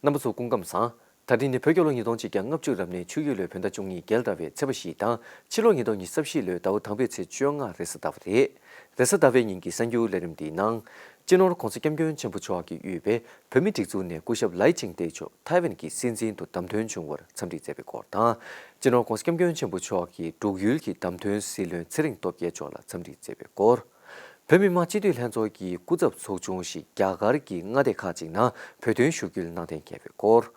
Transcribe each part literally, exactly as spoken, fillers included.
རྣམ་པ་ཚོ་སྐུ་ཁམས་བཟང་། ད་རིང་ནི་བོད་རྒྱལ་ལོ་ཉིས་སྟོང་ཆིག་བརྒྱ་ལྔ་བཅུ་རབ་གནས་ཆུ་ཡོས་ལོའི་བོད་ཟླ་བཅུ་གཉིས་རྒྱལ་དར་བའི་ཚེས་པ་བཞི་དང་ཕྱི་ལོ་ཉིས་སྟོང་ཉི་ཤུ་རྩ་བཞི་ལོའི་ཟླ་བ་དང་པོའི་ཚེས་བཅོ་ལྔ་རེས་གཟའ་ཟླ་བ་རེད། རེས་གཟའ་ཟླ་བའི་ཉིན་གྱི་གསར་འགྱུར་ལས་རིམ་འདིའི་ནང་། སྤྱི་ནོར་༧གོང་ས་༧སྐྱབས་མགོན་ཆེན་པོ་མཆོག་གིས་དབུས་པའི་བོད་མིའི་སྒྲིག་འཛུགས་ནས་སྐུ་ཞབས་ལའེ་ཅིང་ཏེ་མཆོག་ཐའེ་ཝན་གྱི་སྲིད་འཛིན་དུ་བདམས་ཐོན་བྱུང་བར་འཚམས་འདྲི་མཛད་པའི་སྐོར་དང་། སྤྱི་ནོར་༧གོང་ས་༧སྐྱབས་མགོན་ཆེན་པོ་མཆོག་གིས་འབྲུག་ཡུལ་གྱི་བདམས་ཐོན་སྲིད་བློན་ཚེ་རིང་སྟོབས་རྒྱལ་མཆོག་ལ་འཚམས་འདྲི་མཛད་པའི་སྐོར། བོད་མི་མང་སྤྱི་འཐུས་ལྷན་ཚོགས་ཀྱི་སྐུ་ཚབ་ཚོགས་ཆུང་ཞིག་རྒྱ་གར་གྱི་མངའ་སྡེ་ཁག་ཅིག་ནང་བོད་དོན་ཞུ་སྐུལ་གནང་གཏན་འཁེལ་བའི་སྐོར།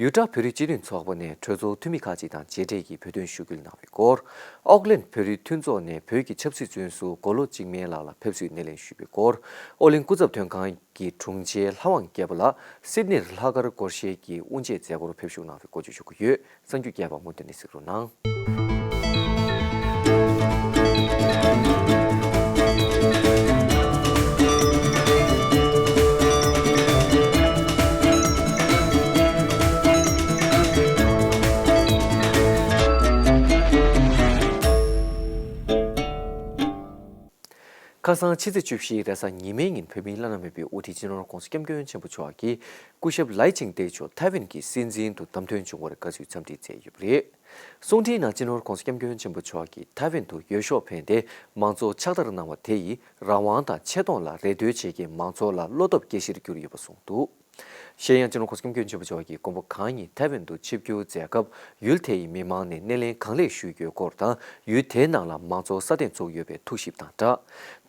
ཡུ་ཊ་བོད་རིགས་སྤྱི་མཐུན་ཚོགས་པ་ནས་གྲོས་ཚོགས་འཐུས་མི་ཁག་ཅིག་དང་མཇལ་འཕྲད་ཀྱིས་བོད་དོན་ཞུ་སྐུལ་གནང་བའི་སྐོར། ཨོག་ལན་བོད་རིགས་མཐུན་ཚོགས་ནས་བོད་ཀྱི་ཆབ་སྲིད་བཙོན་ཟུར་མགོ་ལོག་འཇིགས་མེད་ལགས་ལ་ཕེབས་བསུའི་སྣེ་ལེན་ཞུས་པའི་སྐོར། ཨོ་གླིང་སྐུ་ཚབ་དོན་ཁང་གི་དྲུང་ཆེ་ལྷ་དབང་རྒྱལ་པོ་ལགས་སིད་ནིར་ལྷག་དཀར་སྒོར་གཞས་ཀྱི་དབུ་འབྱེད་མཛད་སྒོར་ཕེབས་བཞུགས་གནང་བའི་སྐོར་བཅས་ཞུ་གི་ཡོད། གསར་འགྱུར་རྒྱས་པ་མུ་མཐུད་ནས་གཟིགས་རོགས་གནང་། ཁ་སང་ཕྱི་ཚེས་བཅུ་བཞི་རེས་གཟའ་ཉི་མའི་ཉིན་བོད་མིའི་བླ་ན་མེད་པའི་དབུ་ཁྲིད་སྤྱི་ནོར་༧གོང་ས་༧སྐྱབས་མགོན་ཆེན་པོ་མཆོག་གིས་སྐུ་ཞབས་ལའེ་ཅིང་ཏེ་མཆོག་ཐའེ་ཝན་གྱི་སྲིད་འཛིན་དུ་བདམས་ཐོན་བྱུང་བར་དགའ་བསུའི་འཚམས་འདྲི་མཛད་ཡོད་པ་རེད། གསུང་འཕྲིན་ནང་སྤྱི་ནོར་༧གོང་ས་༧སྐྱབས་མགོན་ཆེན་པོ་མཆོག་གིས་ཐའེ་ཝན་དུ་འོས་ཤོག་འཕེན་ཏེ་མང་གཙོ་ཕྱག་བསྟར་གནང་བ་དེ་ཡིས་རང་དབང་དང་ཆེ་མཐོང་ལ་རེ་ལྟོས་བྱེད་མཁན་མང་ཚོགས་ལ་བློ་སྟོབས་སྐྱེད་གཞིར་གྱུར་ཡོད་པ་གསུངས་འདུག། གཞན་ཡང་སྤྱི་ནོར་༧གོང་ས་༧སྐྱབས་མགོན་ཆེན་པོ་མཆོག་གིས་མགོན་པོ་གང་ཉིད་ཐའེ་ཝན་དུ་ཆིབས་བསྒྱུར་མཛད་སྐབས་ཡུལ་དེ་ཡི་མི་མང་ནས་སྣེ་ལེན་གང་ལེགས་ཞུས་ཡོད་སྐོར་དང་ཡུལ་དེའི་ནང་ལ་མང་གཙོ་སྲ་བརྟན་ཚུགས་ཡོད་པའི་ཐུགས་ཞིབ་དང་སྦྲགས།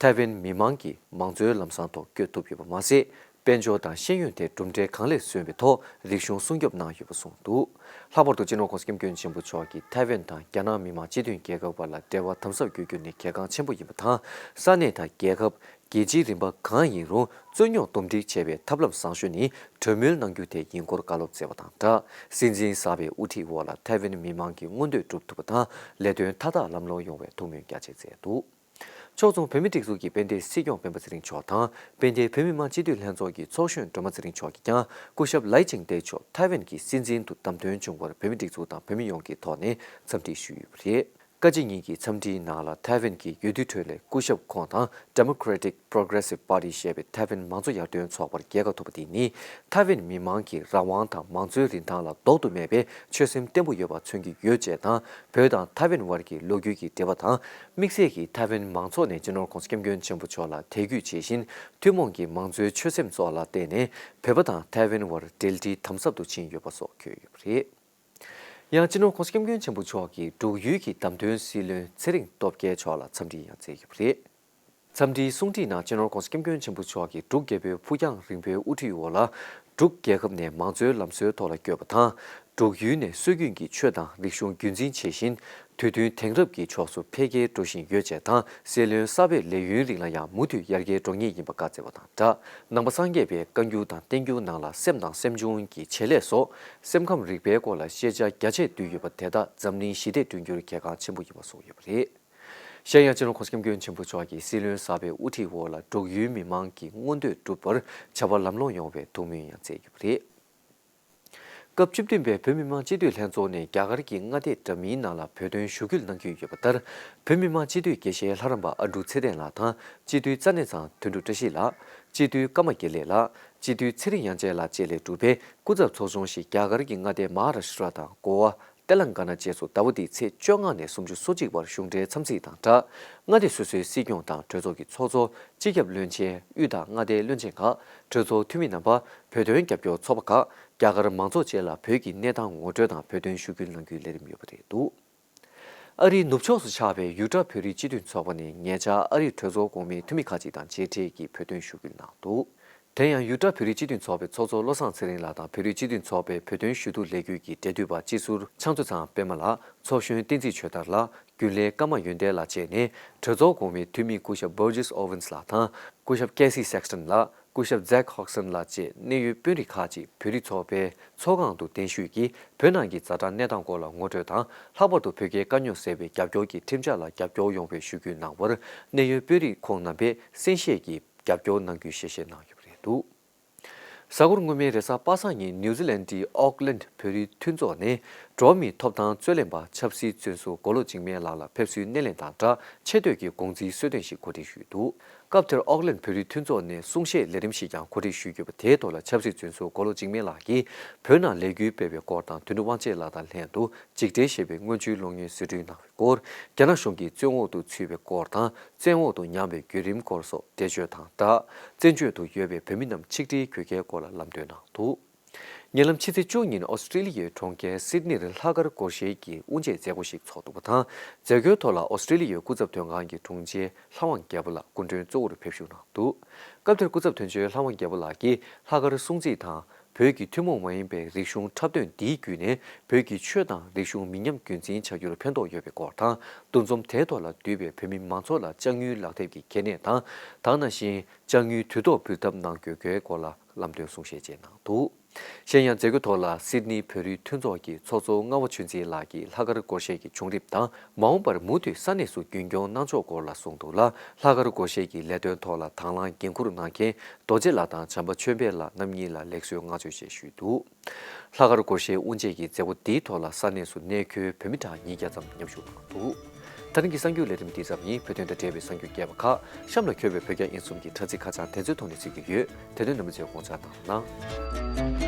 ཐའེ་ཝན་མི་མང་གིས་མང་གཙོའི་ལམ་བཟང་ཐོག་བསྐྱོད་ཐུབ་ཡོད་པ་མ་ཟད། དཔལ་འབྱོར་དང་ཤེས་ཡོན་ཐད་གྲུབ་འབྲས་གང་ལེགས་སོན་པའི་ཐོག་རིག་གཞུང་སྲུང་སྐྱོབ་གནང་ཡོད་པ་གསུངས་འདུག། ལྷག་པར་དུ་སྤྱི་ནོར་༧གོང་ས་༧སྐྱབས་མགོན་ཆེན་པོ་མཆོག་གིས་ཐའེ་ཝན་དང་རྒྱ་ནག་མི་དམངས་སྤྱི་མཐུན་རྒྱལ་ཁབ་བར་ལ་འབྲེལ་བ་དམ་ཟབ་དགོས་རྒྱུ་ནི་གལ་འགངས་ཆེན་པོ་ཡིན་པ་དང་། ས་གནས་དང་རྒྱལ་ཁབ། རྒྱལ་སྤྱིའི་རིམ་པ་གང་ཡིན་རུང་རྩོད་རྙོག་འདུམ་འགྲིག་བྱེད་པའི་ཐབས་ལམ་བཟང་ཤོས་ནི་གྲོས་མོལ་གནང་རྒྱུ་དེ་ཡིན་སྐོར་བཀའ་སློབ་སྩལ་བ་དང་སྦྲགས། སྲིད་འཛིན་གསར་པའི་དབུ་ཁྲིད་འོག་ལ་ཐའེ་ཝན་མི་མང་གི་མངོན་འདོད་འགྲུབ་ཐུབ་པ་དང་ལས་དོན་མཐའ་དག་ལམ་ལྷོང་ཡོང་བའི་ཐུགས་སྨོན་རྒྱ་ཆེ་མཛད་འདུག། ཕྱོགས་མཚུངས་བོད་མིའི་སྒྲིག་འཛུགས་ཀྱི་དཔལ་ལྡན་སྲིད་སྐྱོང་སྤེན་པ་ཚེ་རིང་མཆོག་དང་དཔལ་ལྡན་བོད་མི་མང་སྤྱི་འཐུས་ལྷན་ཚོགས་ཀྱི་ཚོགས་གཞོན་སྒྲོལ་མ་ཚེ་རིང་མཆོག་གིས་ཀྱང་སྐུ་ཞབས་ལའེ་ཅིང་ཏེ་མཆོག་ཐའེ་ཝན་གྱི་སྲིད་འཛིན་དུ་བདམས་ཐོན་བྱུང་བར་བོད་མིའི་སྒྲིག་འཛུགས་དང་བོད་མི་ཡོངས་ཀྱི་ཐོག་ནས་འཚམས་འདྲི་ཞུས་ཡོད་པ་རེད། བཀའ་སྤྱི་གཉིས་ཀྱི་འཚམས་འདྲིའི་ནང་ལ་ཐའེ་ཝན་གྱི་འོས་བསྡུ་ཁྲོད་ལས་སྐུ་ཞབས་ཁོང་དང་Democratic Progressive Party ཞེས་པའི་ཐའེ་ཝན་མང་གཙོ་ཡར་ཐོན་ཚོགས་པར་རྒྱལ་ཁ་ཐོབ་པ་དེ་ནི་ཐའེ་ཝན་མི་མང་གི་རང་དབང་དང་མང་གཙོའི་རིན་ཐང་ལ་ལྡོག་ཏུ་མེད་པའི་ཆོད་སེམས་བརྟན་པོ་ཡོད་པ་མཚོན་གྱི་ཡོད་ཅེས་དང་། བོད་དང་ཐའེ་ཝན་དབར་གྱི་ལོ་རྒྱུས་ཀྱི་འབྲེལ་བ་དང་། དམིགས་བསལ་གྱིས་ཐའེ་ཝན་མང་ཚོགས་ནས་སྤྱི་ནོར་༧གོང་ས་༧སྐྱབས་མགོན་ཆེན་པོ་མཆོག་ལ་དད་གུས་བྱེད་བཞིན་ཐུན་མོང་གི་མང་གཙོའི་ཆོད་སེམས་སོགས་ལ་བརྟེན་ནས་བོད་པ་དང་ཐའེ་ཝན་དབར་འབྲེལ་འདྲིས་དམ་ཟབ་ཏུ་ཕྱིན་ཡོད་པ་སོགས་འཁོད་ཡོད་པ་རེད། ཡང་སྤྱི་ནོར་༧གོང་ས་༧སྐྱབས་མགོན་ཆེན་པོ་མཆོག་གིས་འབྲུག་ཡུལ་གྱི་བདམས་ཐོན་སྲིད་བློན་ཚེ་རིང་སྟོབས་རྒྱལ་མཆོག་ལ་འཚམས་འདྲི་ཡང་མཛད་ཡོད་པ་རེད། འཚམས་འདྲིའི་གསུང་འཕྲིན་ནང་སྤྱི་ནོར་༧གོང་ས་༧སྐྱབས་མགོན་ཆེན་པོ་མཆོག་གིས་འབྲུག་རྒྱལ་པོའི་ཕུགས་རྒྱང་རིང་པོའི་དབུ་ཁྲིད་འོག་ལ་འབྲུག་རྒྱལ་ཁབ་ནས་མང་གཙོའི་ལམ་སྲོལ་ཐོག་ལ་བསྐྱོད་པ་དང་། འབྲུག་ཡུལ་ནས་སྲོལ་རྒྱུན་གྱི་ཆོས་དང་རིག་གཞུང་རྒྱུན་འཛིན་བྱེད་བཞིན་དུས་མཐུན་དེང་རབས་ཀྱི་ཕྱོགས་སུ་འཕེལ་རྒྱས་འགྲོ་བཞིན་ཡོད་ཅེས་དང་། སྲིད་བློན་གསར་པའི་ལས་ཡུན་རིང་ལ་ཡང་མུ་མཐུད་ཡར་རྒྱས་འགྲོ་ངེས་ཡིན་པ་བཀའ་སྩལ་བ་དང་སྦྲགས། ནང་པ་སངས་རྒྱས་པའི་བཀའ་འགྱུར་དང་བསྟན་འགྱུར་ནང་ལ་སེམས་དང་སེམས་བྱུང་གི་བྱེད་ལས་སོགས་སེམས་ཁམས་རིག་པའི་སྐོར་ལ་ཤེས་བྱ་རྒྱ་ཆེ་འདུས་ཡོད་པ་དེ་དག་འཛམ་གླིང་ཞི་བདེ་བསྐྲུན་རྒྱུར་གལ་འགངས་ཆེན་པོ་ཡིན་པ་གསུངས་ཡོད་པ་རེད། གཞན་ཡང་སྤྱི་ནོར་༧གོང་ས་༧སྐྱབས་མགོན་ཆེན་པོ་མཆོག་གིས་སྲིད་བློན་གསར་པའི་དབུ་ཁྲིད་འོག་ལ་འབྲུག་ཡུལ་མི་མང་གི་མངོན་འདོད་འགྲུབ་པར་བྱ་བ་ལམ་ལྷོང་ཡོང་བའི་ཐུགས་སྨོན་ཡང་མཛད་ཡོད་པ་རེད། སྐབས་བཅུ་བདུན་པའི་བོད་མི་མང་སྤྱི་འཐུས་ལྷན་ཚོགས་ནས་རྒྱ་གར་གྱི་མངའ་སྡེ་འདྲ་མིན་ནང་ལ་བོད་དོན་ཞུ་སྐུལ་གནང་རྒྱུ་ཡོད་པ་ལྟར། བོད་མི་མང་སྤྱི་འཐུས་དགེ་བཤེས་ལྷ་རམས་པ་ཨ་འབྲུག་ཚེ་བརྟན་ལགས་དང་སྤྱི་འཐུས་རྩ་གནས་ཚང་དོན་གྲུབ་བཀྲ་ཤིས་ལགས། སྤྱི་འཐུས་ཀརྨ་དགེ་ལེགས་ལགས། སྤྱི་འཐུས་ཚེ་རིང་དབྱངས་ཅན་ལགས་བཅས་ལས་གྲུབ་པའི་སྐུ་ཚབ་ཚོགས་ཆུང་ཞིག་རྒྱ་གར་གྱི་མངའ་སྡེ་མ་ཧཱ་རཱ་ཤི་ཏྲ་དང་གོ་བ། ཏེ་ལང་ག་ན་བཅས་སུ་ཟླ་བ་འདིའི་ཚེས་བཅོ་ལྔ་ནས་སུམ་ཅུ་སོ་གཅིག་བར་གཞུང་འབྲེལ་འཚམས་གཟིགས་དང་སྦྲགས། མངའ་སྡེ་སོ་སོའི་སྲིད་སྐྱོང་དང་གྲོས་ཚོགས་ཀྱི་ཚོགས་གཙོ། སྤྱི་ཁྱབ་བློན་ཆེན། དབུས་དང་མངའ་སྡེའི་བློན་ཆེན་ཁག་གྲོས་ཚོགས་འཐུས་མི་རྣམ་པ། བོད་དོན་རྒྱབ་སྐྱོར་ཚོགས་པ་ཁག་རྒྱ་གར་མང་ཚོགས་བཅས་ལ་བོད་ཀྱི་གནས་སྟངས་ངོ་སྤྲོད་དང་བོད་དོན་ཞུ་སྐུལ་གནང་རྒྱུའི་ལས་རིམ་ཡོད་པ་རེད་འདུག། ཨ་རིའི་ནུབ་ཕྱོགས་སུ་ཆགས་པའི་ཡུ་ཊ་བོད་རིགས་སྤྱི་མཐུན་ཚོགས་པ་ནས་ཉེ་ཆར་ཨ་རིའི་གྲོས་ཚོགས་གོང་མའི་འཐུས་མི་ཁག་ཅིག་དང་མཇལ་འཕྲད་ཀྱིས་བོད་དོན་ཞུ་སྐུལ་གནང་འདུག། དེ་ཡང་ཡུ་ཊ་བོད་རིགས་སྤྱི་མཐུན་ཚོགས་པའི་ཚོགས་གཙོ་བློ་བཟང་ཚེ་རིང་ལགས་དང་བོད་རིགས་སྤྱི་མཐུན་ཚོགས་པའི་བོད་དོན་ཞུ་གཏུག་ལས་འགུལ་གྱི་འབྲེལ་མཐུད་པ་སྤྱི་ཟུར་ཕྱག་མཛོད་ཚང་པད་མ་ལགས། ཚོགས་གཞོན་བསྟན་འཛིན་ཆོས་དར་ལགས། རྒྱུན་ལས་ཀརྨ་ཡོན་ཏན་ལགས་བཅས་ནས་གྲོས་ཚོགས་གོང་མའི་འཐུས་མི་སྐུ་ཞབས་Burgess Owens ལགས་དང་། སྐུ་ཞབས་Casey Sexton ལགས། སྐུ་ཞབས་Zac Hodgson ལགས་བཅས་གནད་ཡོད་དཔོན་རིགས་ཁག་ཅིག་བོད་རིགས་ཚོགས་པའི་ཚོགས་ཁང་དུ་གདན་ཞུས་ཀྱིས་བོད་ནང་གི་ཛ་དྲག་གནས་སྟངས་སྐོར་ལ་ངོ་སྤྲོད་དང་། ལྷག་པར་དུ་བོད་རྒྱའི་དཀའ་རྙོག་སེལ་བའི་རྒྱབ་སྐྱོར་གྱི་ཁྲིམས་འཆར་ལ་རྒྱབ་སྐྱོར་ཡོང་བའི་ཞུ་སྐུལ་གནང་བར་གནད་ཡོད་དཔོན་རིགས་ཁོང་རྣམ་པས་གསན་བཞེས་ཀྱིས་རྒྱབ་སྐྱོར་གནང་རྒྱུའི་ཞལ་བཞེས་གནང་ཡོད་པ་རེད་འདུག། གཟའ་འཁོར་སྔོན་མའི་རེས་གཟའ་པ་སངས་ཉིན་ནིའུ་ཛི་ལན་ཌིའི་ཨོག་ལན་བོད་རིགས་མཐུན་ཚོགས་ནས་འགྲོ་བ་མིའི་ཐོབ་ཐང་རྩོད་ལེན་པ་ཆབ་སྲིད་བཙོན་ཟུར་མགོ་ལོག་འཇིགས་མེད་ལགས་ལ་ཕེབས་བསུའི་སྣེ་ལེན་དང་སྦྲགས་ཆེ་བསྟོད་ཀྱི་དགོངས་ཚུལ་གསོལ་སྟོན་ཞིག་གོ་སྒྲིག་ཞུས་འདུག། སྐབས་དེར་ཨོག་ལན་བོད་རིགས་མཐུན་ཚོགས་ནས་གསུང་བཤད་ལས་རིམ་ཞིག་ཀྱང་གོ་སྒྲིག་ཞུས་ཡོད་པ་དེའི་ཐོག་ལ་ཆབ་སྲིད་བཙོན་ཟུར་མགོ་ལོག་འཇིགས་མེད་ལགས་ཀྱིས་བོད་ནང་ལས་འགུལ་སྤེལ་བའི་སྐོར་དང་དོན་གྲུབ་དབང་ཆེན་ལགས་དང་ལྷན་དུ་འཇིགས་བྲལ་ཞེས་པའི་སྔོན་བྱོན་གློག་བརྙན་བཟོ་སྐྲུན་གནང་བའི་སྐོར། རྒྱ་ནག་གཞུང་གིས་བཙོན་འོག་ཏུ་ཚུད་པའི་སྐོར་དང་བཙོན་འོག་ཏུ་ཉར་བའི་བརྒྱུད་རིམ་སྐོར་སོགས་འགྲེལ་བརྗོད་དང་སྦྲགས། བཙན་བྱོལ་དུ་ཡོད་པའི་བོད་མི་རྣམས་ཆིག་སྒྲིལ་དགོས་གལ་སྐོར་ལ་ལམ་སྟོན་གནང་འདུག་ཉེ་ལམ་ཕྱི་ཚེས་བཅུ་ཉིན་ཨོ་སི་ཀྲི་ལི་ཡའི་གྲོང་ཁྱེར་སིད་ནིར་ལྷག་དཀར་སྒོར་གཞས་ཀྱི་དབུ་འབྱེད་མཛད་སྒོ་ཞིག་ཚོགས་འདུག་པ་དང་། མཛད་སྒོའི་ཐོག་ལ་ཨོ་སི་ཀྲི་ལི་ཡའི་སྐུ་ཚབ་དོན་ཁང་གི་དྲུང་ཆེ་ལྷ་དབང་རྒྱལ་པོ་ལགས་སྐུ་མགྲོན་གཙོ་བོར་ཕེབས་ཞུགས་གནང་འདུག་སྐབས་དེར་སྐུ་ཚབ་དོན་གཅོད་ལྷ་དབང་རྒྱལ་པོ་ལགས་ཀྱིས་ལྷག་དཀར་སྲུང་བརྩི་དང་། བོད་ཀྱི་ཐུན་མོང་མ་ཡིན་པའི་རིག་གཞུང་འཁྲབ་སྟོན་འདིའི་བརྒྱུད་ནས་བོད་ཀྱི་ཆོས་དང་རིག་གཞུང་མི་ཉམས་རྒྱུན་འཛིན་བྱ་རྒྱུར་ཕན་ཐོགས་ཡོད་པའི་སྐོར་དང་། འདུ་འཛོམས་དེའི་ཐོག་ལ་འདུས་པའི་བོད་མི་མང་ཚོགས་ལ་ལྕགས་དངུལ་ལག་དེབ་ཀྱི་གལ་གནད་དང་། ད་ག་ནང་བཞིན་ལྕགས་དངུལ་དུས་ཐོག་འབུལ་ཐབས་གནང་དགོས་སྐོར་ལ་ལམ་སྟོན་གསུང་བཤད་བཅས་གནང་འདུག་གཞན་ཡང་མཛད་སྒོའི་ཐོག་ལ་སིད་ནི་བོད་རིགས་མཐུན་ཚོགས་ཀྱི་ཚོགས་གཙོ་རྔ་བ་ཆོས་འཛིན་ལགས་ཀྱིས་ལྷག་དཀར་སྒོར་གཞས་ཀྱི་བྱུང་རིམ་དང་མ་འོངས་པར་མུ་མཐུད་ས་གནས་སུ་རྒྱུན་སྐྱོང་གནང་ཕྱོགས་སྐོར་ལ་གསུངས་འདུག་ལ། ལྷག་དཀར་སྒོར་གཞས་ཀྱི་ལས་དོན་ཐོག་ལ་དང་བླངས་འགན་འཁུར་གནང་མཁན་རྡོ་རྗེ་ལགས་དང་བྱམས་པ་ཆོས་འཕེལ་ལགས་རྣམ་གཉིས་ལ་ལེགས་གསོལ་བསྔགས་བརྗོད་བཅས་ཞུས་འདུག་ལྷག་དཀར་སྒོར་གཞས་དབུ་འབྱེད་ཀྱི་མཛད་སྒོ་འདིའི་ཐོག་ལ་ས་གནས་སུ་གནས་འཁོད་བོད་མི་གྲངས་ཉིས་བརྒྱ་ཙམ་མཉམ་ཞུགས་གནང་འདུག་ད་རིང་གི་གསར་འགྱུར་ལས་རིམ་འདི་ཙམ་ཡིན། བོད་དོན་དང་འབྲེལ་བའི་གསར་འགྱུར་རྒྱས་པ་ཁག་གཤམ་ལ་འཁོད་པའི་བོད་རྒྱ་དབྱིན་གསུམ་གྱི་དྲ་ཚིགས་ཁ་བྱང་དེ་ཚོའི་ཐོག་ནས་གཟིགས་རྒྱུ་ཡོད། དེ་དོན་རྣམ་པ་ཚོས་དགོངས་འཇགས་གནང་རོགས་གནང་།